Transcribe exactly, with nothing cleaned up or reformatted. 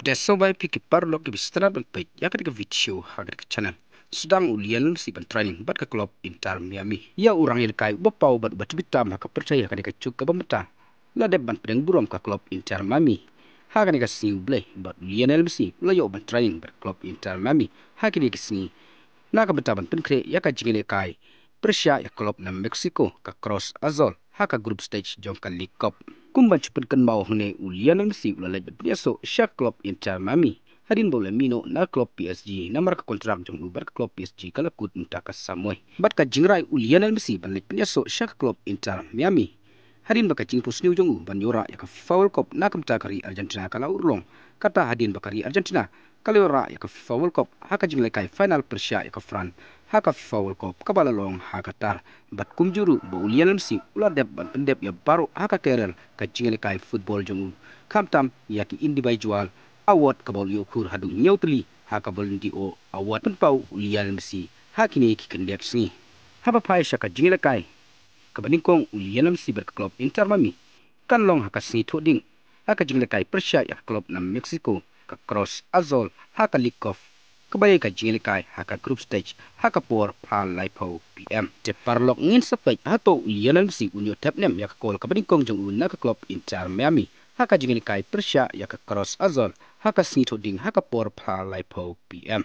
Te sngewbha ïa phi ki paralok kiba sngewtynnat ban peit ïa kane ka video ha kane ka channel. Sdang u Lionel Messi ban training bad ka club Inter Miami. Ïa u rangïalehkai uba paw bad uba tbit tam ha ka pyrthei ha kane ka juk kaba mynta, la dep ban pdiang burom ka club Inter Miami ha kane ka sngi U Blei, bad u Lionel Messi u la ïoh ban training bad ka club Inter Miami ha kine ki sngi, na ka bynta ban pynkhreh ïa ka jingïalehkai pyrshah ïa ka club na Mexico, ka Cruz Azul, ha ka group stage jong ka League Cup. Kum ban shu pynkynmaw hangne, u Lionel Messi u la leit ban pynïasoh sha ka club Inter Miami hadien ba u la mih noh na ka club P S G, namar ka kontrak jong u bad ka club P S G ka la kut mynta ka samoi. Bad ka jingrai u Lionel Messi ban leit pynïasoh sha ka club Inter Miami hadien ba ka jingphohsniew jong u ban ïoh rah ïa ka FIFA World Cup na ka bynta ka ri Argentina ka la urlong, kata hadien ba ka ri Argentina ka la ïoh rah ïa ka FIFA World Cup ha ka jingïalehkai final pyrshah ïa ka France ha ka FIFA World Cup kaba la long ha Qatar. Bad kumjuh ruh ba u Lionel Messi u la dep ban pyndep ïa baroh ha ka career ka jingïalehkai football jong u, khamtam ïa ki individual award kaba u la ïoh khur haduh hynñiew tylli ha ka Ballon d'Or Award, pynpaw u Lionel Messi ha kine ki kyndep sngi. Haba phai sha ka jingïalehkai kaba nyngkong u Lionel Messi bad ka club Inter Miami kan long ha ka sngi Thohdieng ha ka jingïalehkai pyrshah ïa ka club na Mexico, ka Cruz Azul, ha ka League Cup, kaba ïa ka jingïalehkai ha ka group stage ha ka por phra laiphew P M. Te paralok, ngin sa peit hato u Lionel Messi un ïoh thep ne em ïa ka kol kaba nyngkong jong u na ka club Inter Miami ha ka jingïalehkai pyrshah ïa ka Cruz Azul ha ka sngi Thohdieng ha ka por phra laiphew P M.